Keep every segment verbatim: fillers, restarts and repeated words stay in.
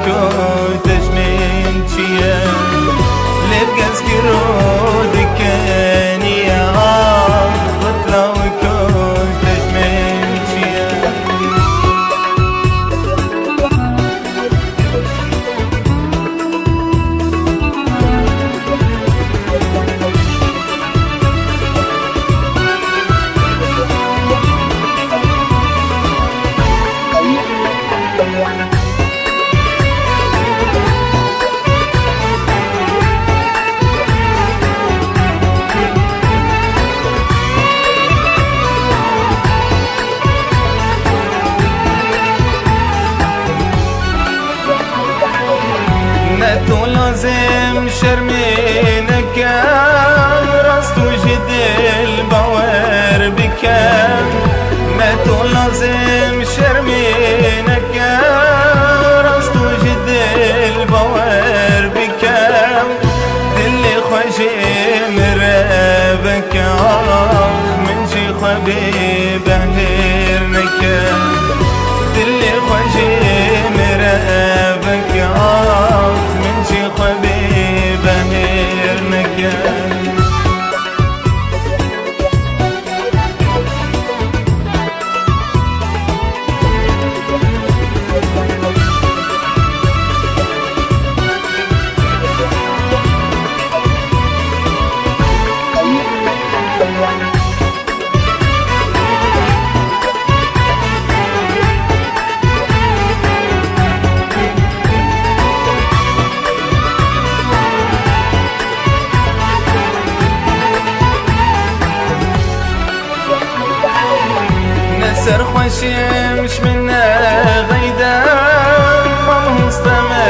Ku tejmên çi ye? Lê bi gezgiro dikeniye, ah, qutla û ku tejmên çi ye? Ne tu lazim şermê neke, rast û ji dil bawer bike. Ne tu lazim şermê neke, rast û ji dil bawer bike. Dilê xwe jê min re veke, ax, min jî xwe bê behêr neke. Dilê xwe jê min re veke, ax, min jî xwe bê behêr neke. Ne serxweşim ji min ne xeyde, mamoste me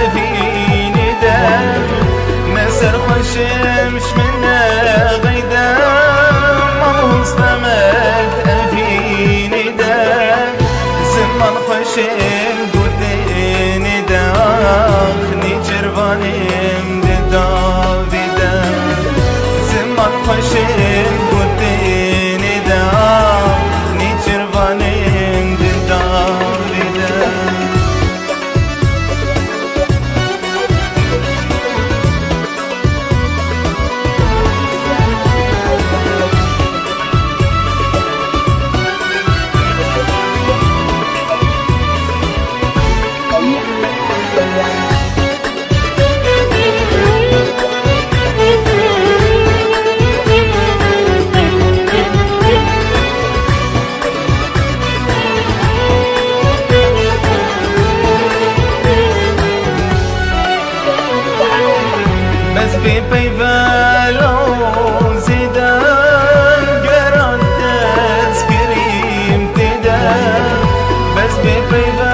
evînî de. Ne serxweşim ji min ne xeyde, mamoste me evînî de. Ziman xweşim gotinî de, ax, nîçirvanê di dawî de. Ziman xweşê gotinê de, nîçirvanê di dawî de. Bes bê peyvela zêdan gueran tezkirîm têde. Bes bê peyve